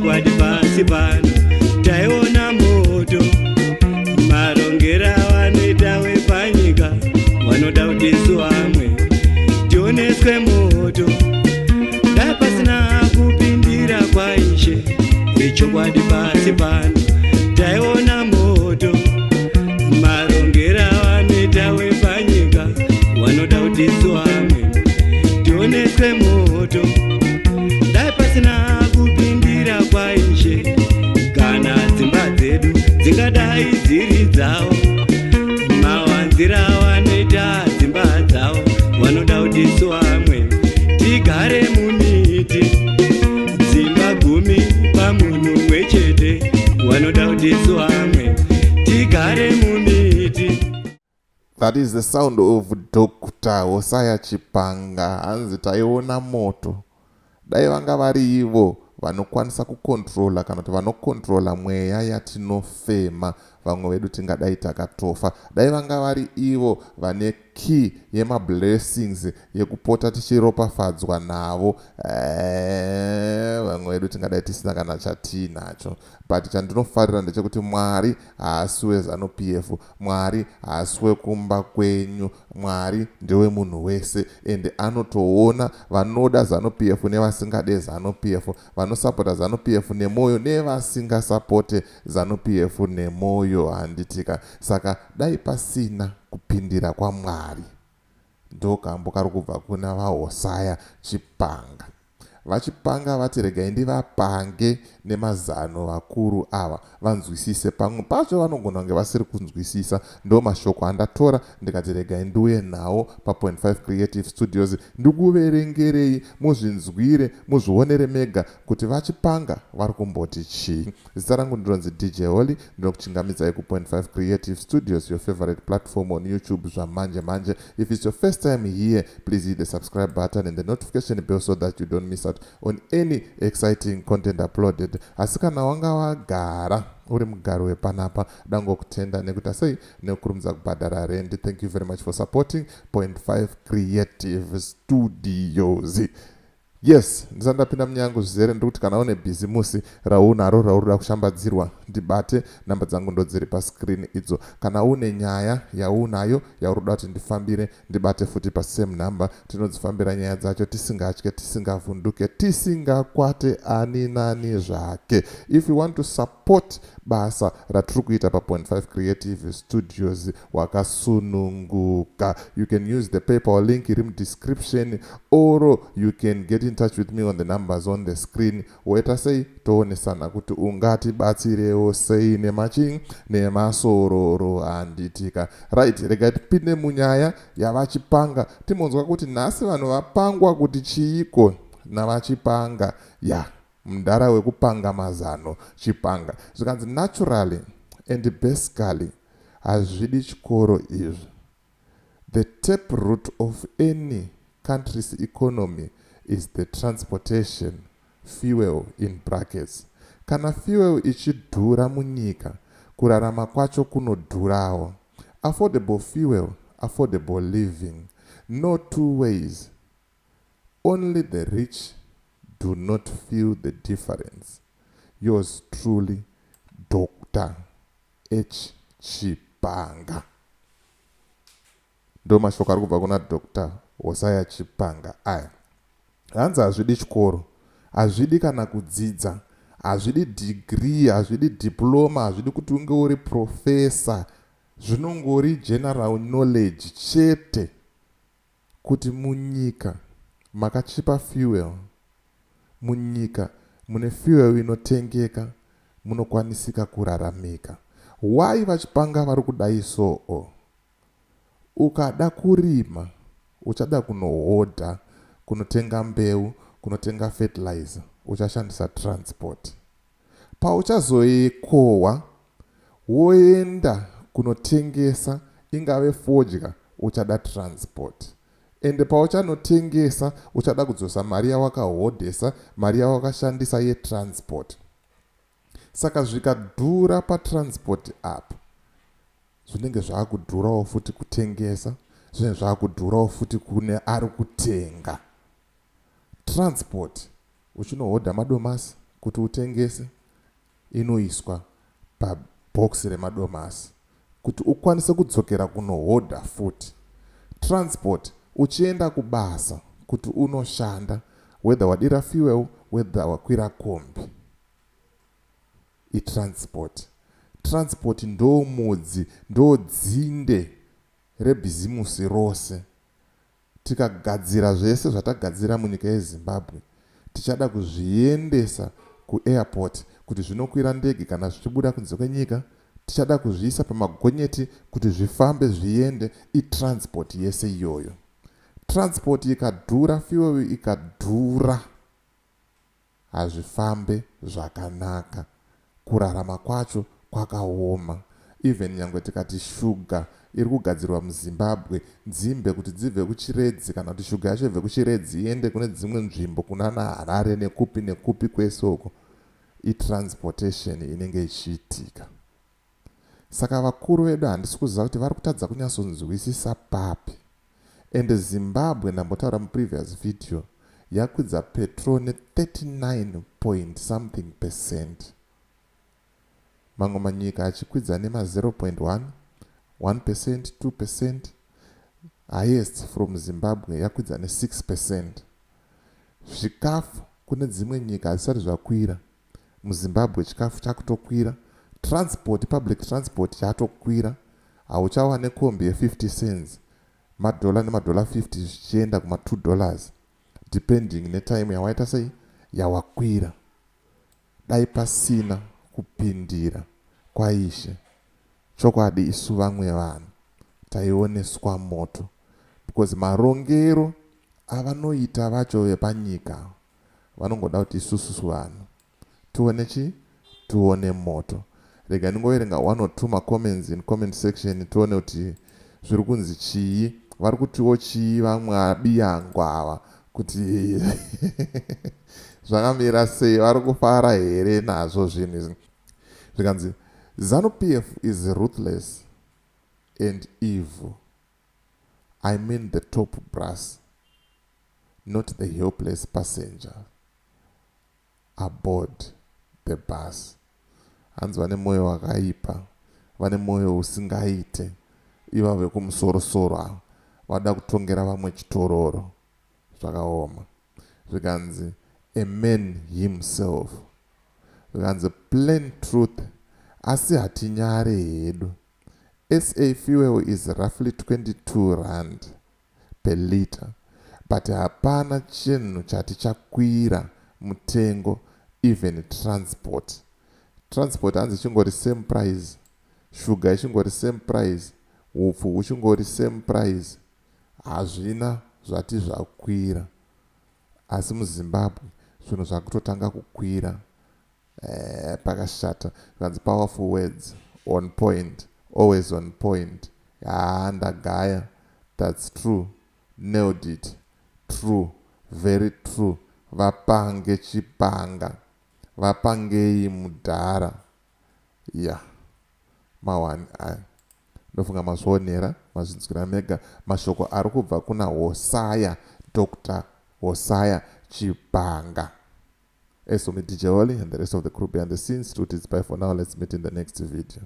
Chokwadi pasi pano taiona moto. Marongera vanoita wepanyika vanoda kuti isu vamwe tioneswe moto. Dai pasina kupindira kwaIshe, ichokwadi pasi pano taiona moto. Marongera vanoita wepanyika vanoda kuti isu vamwe tioneswe moto. Dai pasina kupindira kwaIshe, kana dzimba dzedu dzingadai dziri dzavo. Mawanzira vanoita dzimba dzavo vanoda kuti isu vamwe tigare mumiti. Dzimba 10 pamunhu mumwe chete, vanoda kuti isu vamwe tigare mumiti. That is the sound of Dr Hosaya Chipanga. Hanzi taiona moto dai vanga vari ivo vanokwanisa kucontrola, kana kuti vanocontrola mweya yatinofema, vamwe vedu tingadai takatofa. Dai vanga vari ivo vane key yemablessings yekupota tichiropafadzwa navo, vamwe vedu tingadai tisina kana chatiinacho. But chandinofarira ndechekuti Mwari haasi weZANU PF, Mwari haasi wekumba kwenyu, Mwari ndewemunhu wese, ende anotoona vanoda ZANU PF nevasingade ZANU PF, vanosapota ZANU PF nemwoyo nevasingasapote ZANU PF nemwoyo, handitika? Saka dai pasina kupindira kwaMwari. Ndokambo kari kubva kuna vaHosaya Chipanga. VaChipanga vati regai ndivapange nemazano vakuru ava vanzwisise. Pamwe pacho vanogona kunge vasiri kunzwisisa. Ndo mashoko andatora ndikati regai ndiuye nawo pa.5 Creative Studios, ndikuverengerei muzvinzwire, muzvionere mega kuti vaChipanga vari kumboti chii. Zita rangu ndinonzi DJ Holly, ndinokuchingamidzai ku.5 Creative Studios, your favorite platform on YouTube. Zvamanje manje, if it's your first time here, please hit the subscribe button and the notification bell so that you don't miss out on any exciting content uploaded. Asi kana wanga wagara uri mugari wepanapa, dangokutenda nekuti sei nekukurumidza kubhadhara rent. Thank you very much for supporting Point 5 Creative Studios. Yes, ndisati ndapinda munyangu zvizere, ndiri kuti kana une bhizimusi raunaro rauri kuda kushambadzirwa, ndibate. Namba dzangu ndo dziri pascreen idzo. Kana une nyaya yaunayo yauri kuda kuti ndifambire, ndibate futi pasame number. Tinodzifambira nyaya dzacho tisingatye, tisingavhunduke, tisingakwate ani nani zvake. If you want to support basa ratiri kuita pa.5 Creative Studios wakasununguka, you can use the PayPal link iri mudescription, or you can get in touch with me on the numbers on the screen. Woita sei, toonesana kuti ungatibatsirewo sei nemachi nemasororo, handitika? Right, regai tipinde munyaya yavaChipanga, timbonzwa kuti nhasi vanhu vapangwa kuti chiiko navaChipanga. Ya mudhara wekupanga mazano Chipanga. Zvikanzi, "Naturally and basically, hazvidi chikoro izvi. The tap root of any country's economy is the transportation fuel, in brackets. Kana fuel ichidhura munyika, kurarama kwacho kunodhurawo. Affordable fuel, affordable living. No two ways. Only the rich do not feel the difference. Yours truly, Dr H Chipanga." Ndo mashoko ari kubva kuna Dr Hosaya Chipanga aya. Hanzi hazvidi chikoro, hazvidi kana kudzidza, hazvidi degree, hazvidi diploma, hazvidi kuti unge uri professor. Zvinongori general knowledge chete kuti munyika makachipa fuel, munyika mune fuel inotengeka, munokwanisika kuraramika. Why vaChipanga vari kudai soo? Ukada kurima, uchada kunohodha, kunotenga mbeu, kunotenga fertilizer, uchashandisa transport. Pauchazoikohwa, woenda kunotengesa, ingave fodya, uchada transport. Ende pauchanotengesa, uchada kudzosa mari yawakahodhesa, mari yawakashandisa yetransport. Saka zvikadhura patransport apa, zvinenge zvaakudhurawo futi kutengesa, zvinenge zvaakudhurawo futi kune ari kutenga. Transport, uchinohodha madomasi, Kuti utengese, inoiswa pabhokisi remadomasi kuti ukwanise kudzokera kunohodha futi. Transport, uchienda kubasa kuti unoshanda, whether wadira fuel, whether wakwira kombi, itransport. Transport ndo mudzi, ndo dzinde rebhizimusi rose. Tikagadzira zvese zvatagadzira munyika yeZimbabwe, tichada kuzviendesa kuairport kuti zvinokwira ndege kana zvichibuda kunze kwenyika. Tichada kuzviisa pamagonyeti kuti zvifambe zviende. Itransport yese iyoyo. Transport ikadhura, fuel ikadhura, hazvifambe zvakanaka, kurarama kwacho kwakaoma. Even nyange tikati shuga iri kugadzirwa muZimbabwe, nzimbe kuti dzibve kuChiredzi, kana kuti shuga yacho ibve kuChiredzi iende kune dzimwe nzvimbo, kunana Harare nekupi nekupi kwese uko, itransportation inenge ichiitika. Saka vakuru vedu, handisi kuziva kuti vari kutadza kunyatsonzwisisa papi. And Zimbabwe, ndambotaura muprevious video, yakwidza petrol ne39 point something percent, mamwe manyika achikwidza nema0.1 1%, 2%. Highest from Zimbabwe, yakwidza ne6%. Zvikafu kune dzimwe nyika hazvisati zvakwira, muZimbabwe chikafu chakutokwira. Transport, public transport yatokwira. Hauchawane kombi ye50 cents, madhola nemadhola 50 zvichienda kuma$2, depending netime yawaita sei yawakwira. Dai pasina kupindira kwaIshe, chokwadi isu vamwe vanhu taioneswa moto, because marongero avanoita vacho vepanyika, vanongoda kuti isususu vanhu tione chi tione moto. Rega ndingoverenga one or two macomments in comment section, tione kuti zviri kunzi chii, vari kutiwo chii vamwe abiyangwa ava, kuti zvakamira sei, vari kufara here nazvo zvinhu izvi. Zvikanzi, "ZANU PF is ruthless and evil. I mean the top brass, not the helpless passenger aboard the bus." Hanzi vane mwoyo wakaipa, vane mwoyo usingaite, iva vekumusorosoro ava, vada kutongera vamwe chitororo. Zvakaoma. Zvikanzi, "A man himself." Zvikanzi, "Plain truth, asi hatinyare hedu. SA fuel is roughly R22 per liter, but hapana chinhu chati chakwira mutengo, even transport." Transport hanzi ichingori same price, shuga ichingori same price, upfu huchingori same price, hazvina zvati zvakwira. Asi muZimbabwe zvinhu zvakutotanga kukwira. Pakashata. Zvikanzi, "Powerful words, on point, always on point." Haa, ndagaya. "That's true, nailed it. True, very true. Vapange chipanga, vapangei mudhara." Ya, yeah. Mawani aya, ndofunga mazvionera, mazvinzwira mega mashoko ari kubva kuna Hosaya, Dr Hosaya Chipanga. As for me, DJ Oli and the rest of the crew behind the scenes, truth is bye for now. Let's meet in the next video.